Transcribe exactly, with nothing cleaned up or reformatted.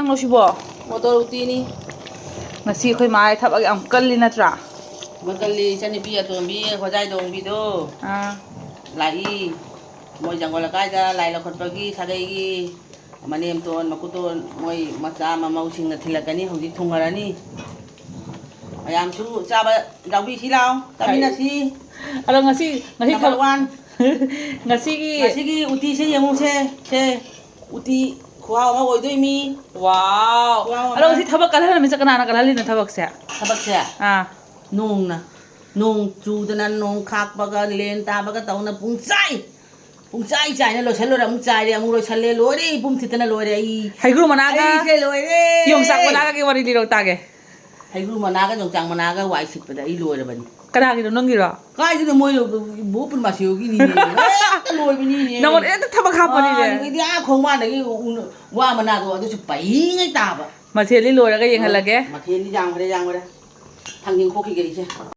ꯅꯪꯂꯣ ꯁꯤꯕꯣ? ꯃꯣꯇꯣꯔ ꯎꯇꯤꯅꯤ꯫ ꯉꯁꯤ ꯑꯩꯈꯣꯏ ꯃꯥꯒꯤ ꯊꯕꯛ ꯌꯥꯝ ꯀꯜꯂꯤ ꯅꯠꯇ꯭ꯔꯥ? ꯃꯀꯜꯂꯤ, ꯏꯆꯟꯅꯨꯄꯤ ꯑꯇꯣꯝꯕꯤ ꯍꯣꯖꯥꯏꯗꯣꯡꯕꯤꯗꯣ ꯑꯥ꯫ ꯂꯥꯛꯏ꯫ ꯃꯣꯏ ꯖꯪꯒꯣꯜ ꯂꯩꯀꯥꯏꯗ ꯂꯥꯏ ꯂꯧꯈꯠꯄꯒꯤ ꯁꯥꯒꯩꯒꯤ ꯃꯅꯦꯝꯇꯣꯟ, ꯃꯀꯨꯇꯣꯟ, ꯃꯣꯏ ꯃꯆꯥ ꯃꯃꯧꯁꯤꯡꯅ ꯊꯤꯜꯂꯛꯀꯅꯤ꯫ ꯍꯧꯖꯤꯛ ꯊꯨꯡꯉꯔꯅꯤ꯫ ꯃꯌꯥꯝꯁꯨ ꯆꯥꯕ ꯌꯥꯎꯕꯤꯁꯤ ꯂꯥꯎ, ꯆꯥꯃꯤꯟꯅꯁꯤ꯫ ꯑꯗꯣ ꯉꯁꯤ, ꯉꯁꯤ ꯅꯝꯕꯔ ꯊꯕꯛ ꯋꯥꯟ꯫ ꯉꯁꯤꯒꯤ ꯉꯁꯤꯒꯤ ꯎꯇꯤꯁꯦ ꯌꯦꯡꯉꯨꯁꯦ꯫ ꯁꯦ, ꯎꯇꯤ ꯈꯨꯍꯥꯎ ꯑꯃ ꯑꯣꯏꯗꯣꯏꯃꯤ꯫ ꯋꯥꯎ꯫ ꯈꯨꯍꯥꯎ ꯑꯃ꯫ ꯑꯗꯣ ꯉꯁꯤ ꯊꯕꯛ ꯀꯜꯍꯜꯂꯝꯃꯤꯁꯦ ꯀꯅꯥꯅ ꯀꯜꯍꯜꯂꯤꯅꯣ ꯊꯕꯛꯁꯦ? ꯊꯕꯛꯁꯦ? ꯑꯥ꯫ ꯅꯣꯡꯅ꯫ ꯅꯣꯡ ꯆꯨꯗꯅ, ꯅꯣꯡ ꯈꯥꯛꯄꯒ, ꯂꯦꯟ ꯇꯥꯕꯒ ꯇꯧꯅ ꯄꯨꯡꯆꯥꯏ, ꯄꯨꯡꯆꯥꯏ ꯆꯥꯏꯅ ꯂꯣꯏꯁꯜꯂꯨꯔꯦ꯫ ꯑꯃꯨꯛ ꯆꯥꯏꯔꯦ, ꯑꯃꯨꯛ ꯂꯣꯏꯁꯜꯂꯦ, ꯂꯣꯏꯔꯦ, ꯏꯄꯨꯝ ꯊꯤꯠꯇꯅ ꯂꯣꯏꯔꯦ ꯑꯩ꯫ ꯍꯩꯒ꯭ꯔꯨ ꯃꯅꯥꯒ ꯑꯩꯁꯦ ꯂꯣꯏꯔꯦ꯫ ꯌꯣꯡꯆꯥꯛ ꯃꯅꯥꯒꯒꯤ ꯋꯥꯔꯤ ꯂꯤꯔꯛ ꯇꯥꯒꯦ꯫ ꯍꯩꯒ꯭ꯔꯨ ꯃꯅꯥꯒ ꯌꯣꯡꯆꯥꯛ ꯃꯅꯥꯒ ꯋꯥꯏ ꯁꯤꯠꯄꯗ ꯑꯩ ꯂꯣꯏꯔꯕꯅꯤ꯫ ꯀꯅꯥꯒꯤꯅꯣ, ꯅꯪꯒꯤꯔꯣ? ꯀꯥꯏꯗꯅꯣ, ꯃꯣꯏ ꯕꯣ ꯄꯨꯔꯅꯤꯃꯥꯁꯤꯒꯤ ꯍꯦꯛꯇ ꯂꯣꯏꯕꯅꯤꯅꯦ꯫ ꯅꯪꯉꯣꯟꯗ ꯍꯦꯛꯇ ꯊꯕꯛ ꯍꯥꯞꯄꯅꯤꯅꯦ꯫ ꯑꯥ, ꯑꯗꯩꯗꯤ ꯑꯥ ꯈꯣꯡꯕꯥꯟꯗꯒꯤ ꯎ-, ꯋꯥ ꯃꯅꯥꯗꯣ ꯑꯗꯨꯁꯨ ꯄꯩꯉꯩ ꯇꯥꯕ꯫ ꯃꯊꯦꯜꯗꯤ ꯂꯣꯏꯔꯒ ꯌꯦꯡꯍꯜꯂꯒꯦ꯫ ꯃꯊꯦꯜꯗꯤ ꯌꯥꯝꯈ꯭ꯔꯦ, ꯌꯥꯝꯈ꯭ꯔꯦ꯫ ꯊꯥꯡꯖꯤꯡ ꯈꯣꯛꯈꯤꯒꯦ ꯑꯩꯁꯦ꯫